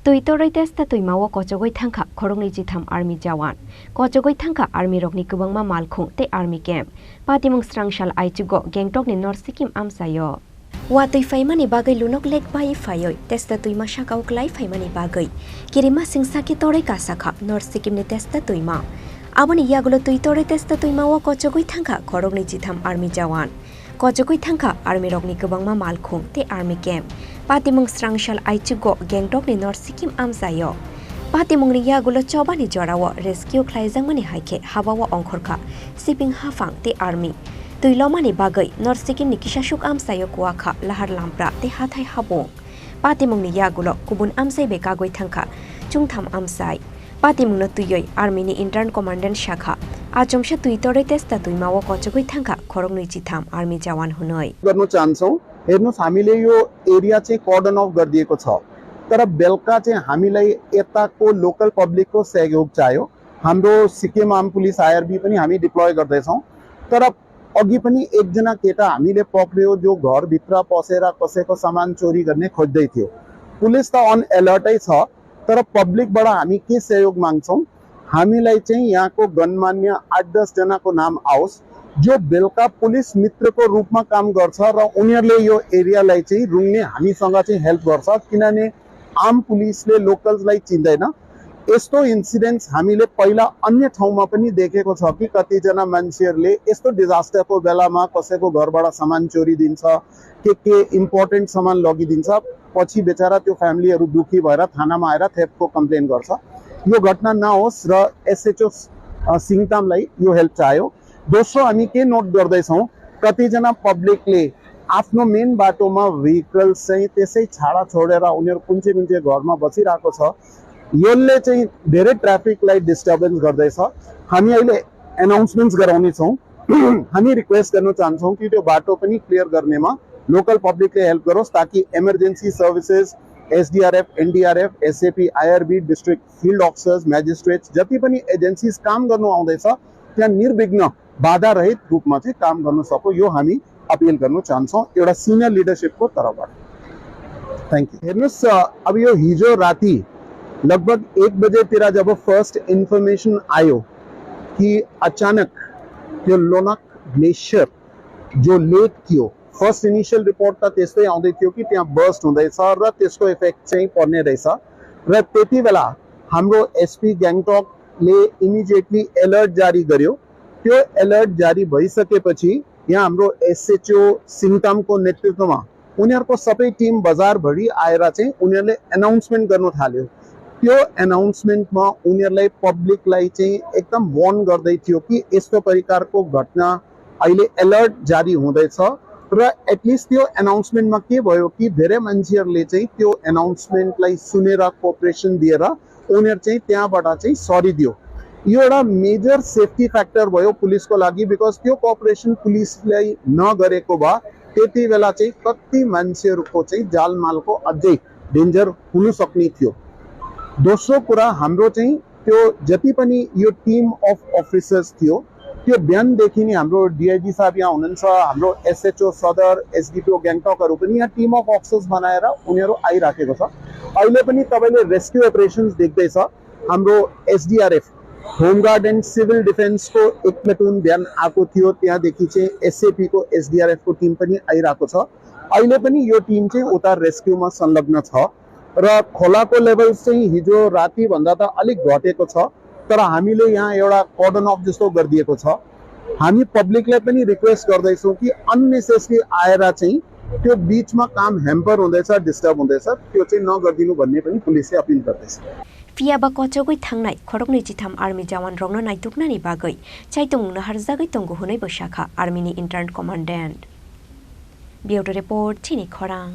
Tuitorai testa tuimawa kojogoi thangkha khorongni jitham army jawan kojogoi thangkha army rokni kubangma malkhung te army camp patimung strangshal aichugo Gangtok ni North Sikkim amsayo watui faimani bagai lunok lek bai fayoi testa tuima shakau klai faimani bagai kirima singsaki torai kasakha North Sikkim ni testa tuima aboni yagulo tuitorai testa tuimawa kojogoi thangkha khorongni jitham army jawan kojogoi thangkha army rokni kubangma malkhung te army camp patimung strangshal aichugo Gangtok ni North Sikkim amsayo patimung ni yagulo chobani jorawo rescue khlaijangmani haike habawa ongkhorkha shipping hafang te army tuilomani bagai North Sikkim ni kisashuk amsayo kuakha lahar lampra te hathai habong patimung ni yagulo kubun amsai bekagoi thangkha chungtham amsai patimung no tuyoi army ni intern commandant shakha आचमसे तुइतोरै तेस्ता तुइमाव कचगoi थांखा खरंगनि जिथाम army जवान हुनै गर्न चाहन्छौ हेर्नुस् हामीले यो area चाहिँ cordon of गरिदिएको छ तर बेलका चाहिँ हामीलाई यताको लोकल पब्लिकको सहयोग चाहियो हाम्रो सिक्किम आर्म पुलिस आईआरबी पनि हामी डिप्लोय गर्दै छौं तर अघि पनि एकजना केटा हामीले पक्रियो जो घर भित्र पसेर कसैको सामान चोरी गर्ने खोज्दै थियो पुलिस त अन अलर्टै छ तर पब्लिकबाट हामी के सहयोग माग्छौं हामीलाई चाहिँ यहाँको गणमान्य 8-10 जनाको नाम आओस् जो बेलका पुलिस मित्रको रूपमा काम गर्छ र उनीहरुले यो एरियालाई चाहिँ रुङ्ने हामीसँग चाहिँ हेल्प गर्छ किनभने आम पुलिसले लोकल्सलाई चिन्दैन यस्तो इन्सिडेन्ट्स हामीले पहिला अन्य ठाउँमा पनि देखेको छ कि कति जना मान्छेहरुले यस्तो डिजास्टरको बेलामा कसैको घरबाट सामान चोरी दिन्छ के इम्पोर्टेन्ट सामान लगिदिन्छ पछि बेचारा त्यो फ्यामिलीहरु दुखी भएर थानामा आएर थेफ्टको कम्प्लेन गर्छ यो घटना नहोस् र एसएचओ सिङतामलाई यो हेल्प चाहियो दोस्रो हामी के नोट गर्दै छौं कति जना पब्लिकले आफ्नो मेन बाटोमा भेहिकल चाहिँ त्यसै छाडा छोडेर उनीहरु कुनचे घरमा बसिरहेको छ यसले चाहिँ धेरै ट्राफिकलाई डिस्टर्बेन्स गर्दैछ हामी अहिले अनाउन्समेन्ट्स गराउने छौं हामी रिक्वेस्ट गर्न चाहन्छौं कि त्यो बाटो पनि क्लियर गर्नेमा लोकल पब्लिकले हेल्प गरोस् ताकि emergency services SDRF, NDRF, SAP, IRB, district field officers, magistrates जति पनि एजेन्सीज काम गर्नु आउँदैछ त्यहाँ निर्विघ्न बाधा रहित रूपमा चाहिँ काम गर्न सको यो हामी अपील गर्न चाहन्छौं एउटा सिनियर लिडरशिपको तर्फबाट थ्यांक यू हेर्नुस् अब यो हिजो राति लगभग 1 बजेतिर जब फर्स्ट इन्फर्मेसन आयो कि अचानक त्यो लोनाक ग्लेशियर जो लेक थियो फर्स्ट इनिशियल रिपोर्ट त त्यस्तै आउँदै थियो कि त्यहाँ बर्स्ट हुँदैछ र त्यसको इफेक्ट चाहिँ पर्ने रहेछ र त्यति बेला हाम्रो एसपी ग्याङटकले इमिडिएटली अलर्ट जारी गर्यो त्यो अलर्ट जारी भइसकेपछि यहाँ हाम्रो एसएचओ सिङतामको नेतृत्वमा उनीहरुको सबै टिम बजारभरि आएर चाहिँ उनीहरुले अनाउन्समेन्ट गर्न थाल्यो त्यो अनाउन्समेन्टमा उनीहरुलाई पब्लिकलाई चाहिँ एकदम वार्न गर्दै थियो कि यस्तो प्रकारको घटना अहिले अलर्ट जारी हुँदैछ र एटलिस्ट त्यो अनाउन्समेन्टमा के भयो कि धेरै मान्छेहरुले चाहिँ त्यो अनाउन्समेन्टलाई सुनेर कोअपरेसन दिएर उनीहरु चाहिँ त्यहाँबाट चाहिँ सरी दियो यो एउटा मेजर सेफ्टी फ्याक्टर भयो पुलिसको लागि बिकज त्यो कोअपरेसन पुलिसलाई नगरेको भए त्यति बेला चाहिँ कति मान्छेहरुको चाहिँ जालमालको अझै डेन्जर हुन सक्ने थियो दोस्रो कुरा हाम्रो चाहिँ त्यो जति पनि यो टिम अफ अफिसर्स थियो त्यो बिहानदेखि नै हाम्रो डीआईजी साहब यहाँ हुनुहुन्छ हाम्रो एसएचओ सदर एसडीपीओ ग्याङटकहरु पनि यहाँ टिम अफ अफिसर्स बनाएर उनीहरु आइराखेको छ अहिले पनि तपाईले रेस्क्यु अपरेशन्स देख्दैछ हाम्रो एसडीआरएफ होमगार्ड एन्ड सिभिल डिफेन्सको एक प्लाटुन बिहान आएको थियो त्यहाँदेखि चाहिँ एसएपी को एसडीआरएफ को टिम पनि आइराको छ अहिले पनि यो टिम चाहिँ उता रेस्क्युमा संलग्न छ र खोलाको लेभल चाहिँ हिजो राति भन्दा त अलिक घटेको छ तर हामीले यहाँ एउटा कर्डन अफ जस्तो गरिदिएको छ हामी पब्लिकलाई पनि रिक्वेस्ट गर्दैछौं कि अननेसेसरी आएर चाहिँ त्यो बीचमा काम ह्याम्पर हुँदैछ डिस्टर्ब हुँदैछ त्यो चाहिँ नगर्दिनु भन्ने पनि पुलिसले अपील गर्दैछ फियाबा कचगoi थांनाय खरगनि जिथाम आर्मी जवान रंनो नायतुकनानि बागै चाइतुंनो हारजागै तंगु हुनै बसाखा आर्मीनि इन्टर्न कमान्डेन्ट ब्युरो रिपोर्ट थिनि खरां।